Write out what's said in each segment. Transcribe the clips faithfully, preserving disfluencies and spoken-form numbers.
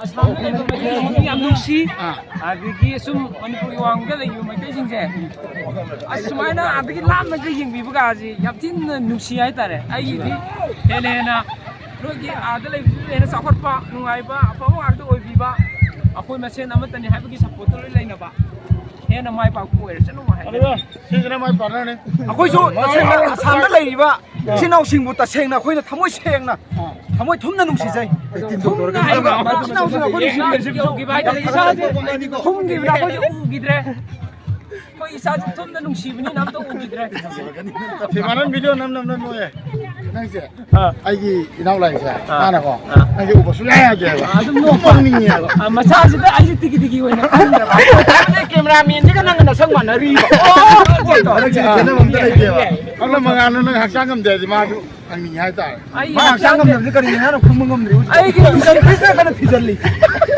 ꯑꯁꯥꯝꯗ ꯂꯩꯕ ꯃꯩꯇꯩꯁꯤꯡꯁꯨ ꯌꯥꯝ ꯅꯨꯡꯁꯤ꯫ ꯑꯥ꯫ ꯑꯗꯒꯤ ꯁꯨꯝ ꯃꯅꯤꯄꯨꯔꯒꯤ ꯋꯥꯡꯃꯗ ꯂꯩꯔꯤꯕ ꯃꯩꯇꯩꯁꯤꯡꯁꯦ, ꯑꯁ, ꯁꯨꯃꯥꯏꯅ ꯑꯥꯗꯒꯤ ꯂꯥꯞꯅꯒ ꯌꯦꯡꯕꯤꯕꯒꯁꯦ ꯌꯥꯝ ꯊꯤꯅ ꯅꯨꯡꯁꯤ ꯍꯥꯏꯇꯥꯔꯦ꯫ ꯑꯩꯒꯤꯗꯤ ꯍꯦꯟꯅ ꯍꯦꯟꯅ ꯅꯣꯏꯒꯤ ꯑꯥꯗ ꯂꯩꯕꯁꯤꯁꯨ ꯍꯦꯟꯅ ꯆꯥꯎꯈꯠꯄ, ꯅꯨꯡꯉꯥꯏꯕ, ꯑꯐꯕ ꯉꯥꯛꯇ ꯑꯣꯏꯕꯤꯕ, ꯑꯩꯈꯣꯏ ꯃꯁꯦꯟ ꯑꯃꯠꯇꯅꯤ ꯍꯥꯏꯕꯒꯤ ꯁꯞꯄꯣꯔꯠꯇꯣ ꯂꯣꯏ ꯂꯩꯅꯕ, ꯍꯦꯟꯅ ꯃꯥꯏ ꯄꯥꯛꯄ ꯑꯣꯏꯔꯁꯅꯨ ꯍꯥꯏꯖꯔꯤ꯫ ꯑꯗꯨꯒ ꯁꯤꯁꯤꯅ ꯃꯥꯏ ꯄꯥꯔꯠꯅꯔꯅꯤ꯫ ꯑꯩꯈꯣꯏꯁꯨ ꯇꯁꯦꯡꯅ ꯑꯁꯥꯝꯗ ꯂꯩꯔꯤꯕ ꯏꯆꯤꯟ ꯏꯅꯥꯎꯁꯤꯡꯕꯨ ꯇꯁꯦꯡꯅ ꯑꯩꯈꯣꯏꯅ ꯊꯃꯣꯏ ꯁꯦꯡꯅ, ꯊꯃꯣꯏ ꯊꯨꯝꯅ ꯅꯨꯡꯁꯤꯖꯩ꯫ ꯊꯨꯝꯅ ꯍꯥꯏꯕ ꯏꯆꯤꯟ ꯏꯅꯥꯎꯁꯤꯡ ꯑꯩꯈꯣꯏ ꯅꯨꯡꯁꯤꯕꯤꯔꯤꯕꯁꯤꯕꯨ ꯌꯧꯈꯤꯕ ꯍꯥꯏꯇꯥꯔꯦ꯫ ꯏꯁꯥꯁꯦ ꯊꯨꯝꯈꯤꯕꯗ ꯑꯩꯈꯣꯏꯁꯦ ꯎꯈꯤꯗ꯭ꯔꯦ꯫ ꯑꯩꯈꯣꯏ ꯏꯁꯥꯁꯦ ꯊꯨꯝꯅ ꯅꯨꯡꯁꯤꯕꯅꯤꯅ ꯑꯝꯇ ꯎꯈꯤꯗ꯭ꯔꯦ꯫ ꯁꯤꯃꯥꯟꯅ ꯚꯤꯗꯤꯑꯣ ꯅꯝ ꯅꯝ ꯅꯝ ꯅꯣꯛꯑꯦ꯫ ꯅꯪꯁꯦ ꯑꯥ꯫ ꯑꯩꯒꯤ ꯏꯅꯥꯎ ꯂꯥꯏꯁꯦ ꯑꯥ꯫ ꯃꯥꯅꯀꯣ ꯑꯥ꯫ ꯅꯪꯁꯦ ꯎꯕ ꯁꯨꯡꯌꯥ ꯌꯥꯗꯦ ꯍꯥꯏꯕ꯫ ꯑꯗꯨꯝ ꯅꯣꯛꯄ꯫ ꯅꯣꯛꯅꯤꯡꯉꯦ ꯍꯥꯏꯕ꯫ ꯑꯥ, ꯃꯁꯥꯁꯤꯗ ꯑꯩꯁꯦ ꯇꯤꯀꯤ ꯇꯤꯀꯤ ꯑꯣꯏꯅ ꯈꯟꯗ꯭ꯔꯕ꯫ ꯑꯗꯨꯅꯦ ꯀꯦꯃꯦꯔꯥꯃꯦꯟꯁꯤꯒ ꯅꯪꯒ ꯅꯁꯛ ꯃꯥꯟꯅꯔꯤꯕ꯫ ꯑꯣ! ꯍꯟꯗꯛꯁꯤꯗꯤ ꯈꯦꯠꯅꯕ ꯑꯝꯇ ꯂꯩꯇꯦꯕ꯫ ꯑꯗꯨꯅ ꯃꯉꯥꯜꯅ ꯅꯪ ꯍꯛꯆꯥꯡ ꯉꯝꯗꯦ ꯍꯥꯏꯗꯤ ꯃꯥꯁꯨ ꯈꯪꯅꯤꯡꯉꯦ ꯍꯥꯏꯇꯥꯔꯦ꯫ ꯑꯩ ꯃꯥ ꯍꯛꯆꯥꯡ ꯍꯛꯆꯥꯡꯁꯦ ꯉꯝꯗꯕꯁꯦ ꯀꯔꯤꯅ ꯍꯦꯟꯅ ꯈꯨꯝꯕ ꯉꯝꯗ꯭ꯔꯤ ꯍꯧꯖꯤꯛ꯫ ꯑꯩꯒꯤ ꯁꯥꯏꯟꯇꯤꯁꯅ ꯀꯟꯅ ꯊꯤꯖꯤꯜꯂꯤ꯫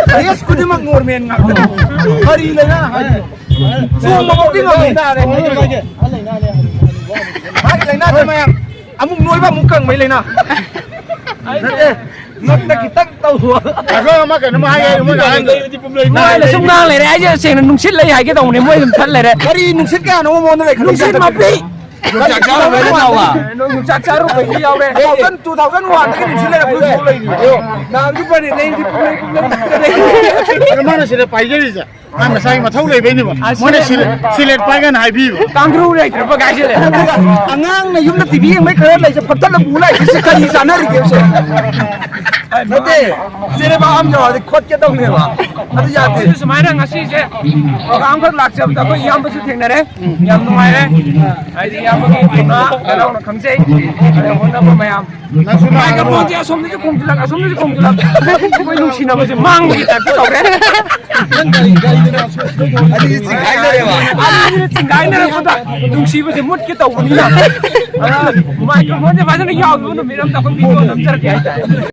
ꯇꯦꯁ ꯈꯨꯗꯤꯡꯃꯛ ꯅꯣꯔꯃꯦꯜ ꯉꯥꯛꯇꯅꯤ꯫ ꯀꯔꯤ ꯂꯩꯅꯥ ꯍꯥꯏꯅꯣ? ꯆꯣꯡꯕꯐꯥꯎꯗꯤ ꯉꯝꯃꯤ꯫ ꯃꯥꯒꯤ ꯂꯩꯅꯥꯁꯦ ꯃꯌꯥꯝ ꯑꯃꯨꯛ ꯅꯣꯏꯕ ꯑꯃꯨꯛ ꯀꯪꯕꯩ ꯂꯩꯅꯥ꯫ ꯅꯠꯇꯦ, ꯉꯛꯇ ꯈꯤꯇꯪ ꯇꯧꯕ꯫ ꯑꯩꯈꯣꯏ ꯑꯃ ꯀꯩꯅꯣꯝ ꯍꯥꯏꯒꯦ, ꯃꯣꯏ ꯑꯍꯟ ꯃꯣꯏꯅ ꯁꯨꯝ ꯉꯥꯡ ꯂꯩꯔꯦ꯫ ꯑꯩꯁꯦ ꯁꯦꯡꯅ ꯅꯨꯡꯁꯤꯠ ꯂꯩ ꯍꯥꯏꯒꯦ ꯇꯧꯕꯅꯦ, ꯃꯣꯏ ꯑꯗꯨꯝ ꯊꯠ ꯂꯩꯔꯦ꯫ ꯀꯔꯤ ꯅꯨꯡꯁꯤꯠ ꯀꯌꯥꯅꯣ ꯃꯉꯣꯟꯗ ꯂꯩꯈꯠꯂꯤꯁꯦ? ꯅꯨꯡꯁꯤꯠ ꯃꯄꯤ꯫ ꯌꯣꯡꯆꯥꯛ ꯆꯥꯔꯨꯕꯩ ꯅꯠꯇ꯭ꯔꯣ? ꯅꯣꯏ ꯌꯣꯡꯆꯥꯛ ꯆꯥꯔꯨꯕꯩꯁꯨ ꯌꯥꯎꯔꯦ꯫ Two thousand, two thousand one ꯗꯒꯤ ꯅꯨꯡꯁꯤꯠ ꯂꯩꯔꯛꯄ ꯍꯧꯖꯤꯛꯐꯥꯎ ꯂꯩꯔꯤ꯫ ꯅꯍꯥꯟꯁꯨ ꯄꯔꯦꯡ ꯂꯩꯔꯤ, ꯄꯨꯡꯂꯩ, ꯄꯨꯡꯂꯩ꯫ ꯑꯗꯣ ꯃꯥꯅ ꯁꯤꯗ ꯄꯥꯏꯖꯔꯤꯁꯦ꯫ ꯃꯥ ꯃꯁꯥꯒꯤ ꯃꯊꯧ ꯂꯩꯕꯩꯅꯦꯕ꯫ ꯑꯁ, ꯃꯣꯏꯅ ꯁꯤꯂꯦꯠ, ꯁꯤꯂꯦꯠ ꯄꯥꯏꯒꯅ ꯍꯥꯏꯕꯤꯕ꯫ ꯀꯥꯡꯒ꯭ꯔꯨ ꯂꯩꯇ꯭ꯔꯕ ꯀꯥꯏꯁꯦ ꯂꯩ꯫ ꯑꯗꯨꯒ ꯑꯉꯥꯡꯅ ꯌꯨꯝꯗ ꯇꯤꯚꯤ ꯌꯦꯡꯕꯩ ꯈꯔ ꯂꯩꯁꯦ ꯐꯛꯇꯠꯂ ꯄꯨ ꯂꯥꯛꯏꯁꯦ ꯀꯔꯤ ꯆꯥꯟꯅꯔꯤꯒꯦ ꯁꯦ? ꯅꯠꯇꯦ, ꯆꯦꯔꯦꯕꯥ ꯑꯃ ꯌꯧꯔꯗꯤ ꯈꯣꯠꯀꯦ ꯇꯧꯅꯦꯕ꯫ ꯑꯗꯨ ꯌꯥꯗꯦ꯫ ꯑꯩꯈꯣꯏꯁꯨ ꯁꯨꯃꯥꯏꯅ ꯉꯁꯤꯁꯦ ꯄ꯭ꯔꯣꯒ꯭ꯔꯥꯝ ꯈꯛ ꯂꯥꯛꯆꯕꯗ ꯑꯩꯈꯣꯏ ꯏꯌꯥꯝꯕꯁꯨ ꯊꯦꯡꯅꯔꯦ꯫ ꯌꯥꯝ ꯅꯨꯡꯉꯥꯏꯔꯦ꯫ ꯍꯥꯏꯗꯤ ꯏꯌꯥꯝꯕꯒꯤ ꯀꯩꯅꯣ ꯀꯩꯅꯣꯅ ꯈꯪꯖꯩ꯫ ꯑꯗꯩ ꯍꯣꯠꯅꯕ ꯃꯌꯥꯝ꯫ ꯅꯪꯁꯨ ꯃꯥꯏꯛ ꯅꯥꯔꯕ? ꯃꯣꯟꯁꯦ ꯑꯁꯣꯝꯗꯁꯨ ꯈꯣꯡꯖꯤꯜꯂꯛ, ꯑꯁꯣꯝꯗꯁꯨ ꯈꯣꯡꯖꯤꯜꯂꯛ꯫ ꯑꯩꯈꯣꯏ ꯅꯨꯡꯁꯤꯅꯕꯁꯦ ꯃꯥꯡꯕꯒꯤ ꯇꯥꯏꯞꯇ ꯇꯧꯔꯦ꯫ ꯑꯗꯨꯗꯤ ꯆꯤꯡꯈꯥꯏꯅꯔꯦꯕ꯫ ꯑꯗꯨꯗꯤ ꯆꯤꯡꯈꯥꯏꯅꯔꯛꯄꯗ ꯅꯨꯡꯁꯤꯕꯁꯦ ꯃꯨꯠꯀꯦ ꯇꯧꯕꯅꯤꯅ꯫ ꯑꯗꯨꯅ ꯃꯥꯏꯀ꯭ꯔꯣꯐꯣꯟꯁꯦ ꯐꯖꯅ ꯌꯥꯎꯗꯕ ꯅꯨꯃꯤꯠ ꯑꯝꯗ ꯑꯩꯈꯣꯏ ꯚꯤꯗꯤꯑꯣ ꯅꯝꯖꯔꯛꯀꯦ ꯍꯥꯏꯇꯥꯔꯦ꯫